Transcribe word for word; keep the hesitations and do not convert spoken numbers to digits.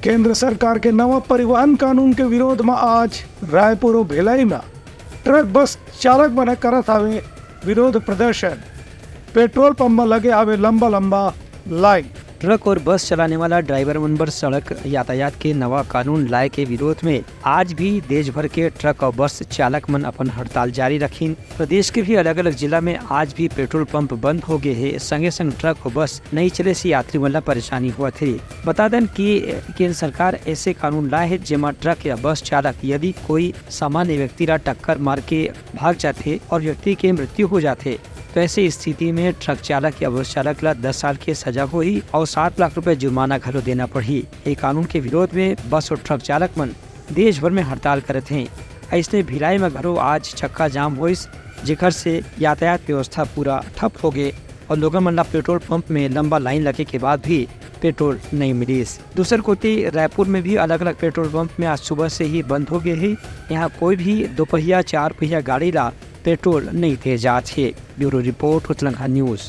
केंद्र सरकार के नवा परिवहन कानून के विरोध म आज रायपुर अउ भिलाई म ट्रक बस चालक मन ह करत हावे विरोध प्रदर्शन। पेट्रोल पंप म लगे हावे लंबा लंबा लाइन। ट्रक और बस चलाने वाला ड्राइवर मन बर सड़क यातायात के नवा कानून लाए के विरोध में आज भी देश भर के ट्रक और बस चालक मन अपन हड़ताल जारी रखिन। प्रदेश के भी अलग-अलग जिला में आज भी पेट्रोल पंप बंद हो गए हे। संगे संग ट्रक और बस नइ चले से यात्री मन ला परेशानी होवत हे। बता देन कि केंद्र सरकार ऐसे कानून लाए हे, जेमा ट्रक या बस चालक यदि कोई सामान्य व्यक्ति ला टक्कर मार के भाग जाथे और व्यक्ति के मृत्यु हो जाथे, तो ऐसे स्थिति में ट्रक चालक या बस चालक ला दस साल के सजा होही और सात लाख रुपए जुर्माना घलो देना पड़ही। ये कानून के विरोध में बस और ट्रक चालक मन देश भर में हड़ताल करत हें। अइसने भिलाई में घलो आज चक्का जाम होइस, जेकर से यातायात व्यवस्था पूरा ठप हो गए और लोगन मन ला पेट्रोल पंप में लंबा लाइन लगे के बाद भी पेट्रोल नहीं मिलिस। दूसर कोति रायपुर में भी अलग-अलग पेट्रोल पंप में आज सुबह से ही बंद हो गए हे। यहाँ कोई भी दोपहिया, चार पहिया गाड़ी ला पेट्रोल नहीं दे जात हे। Bureau report, Utlangha news.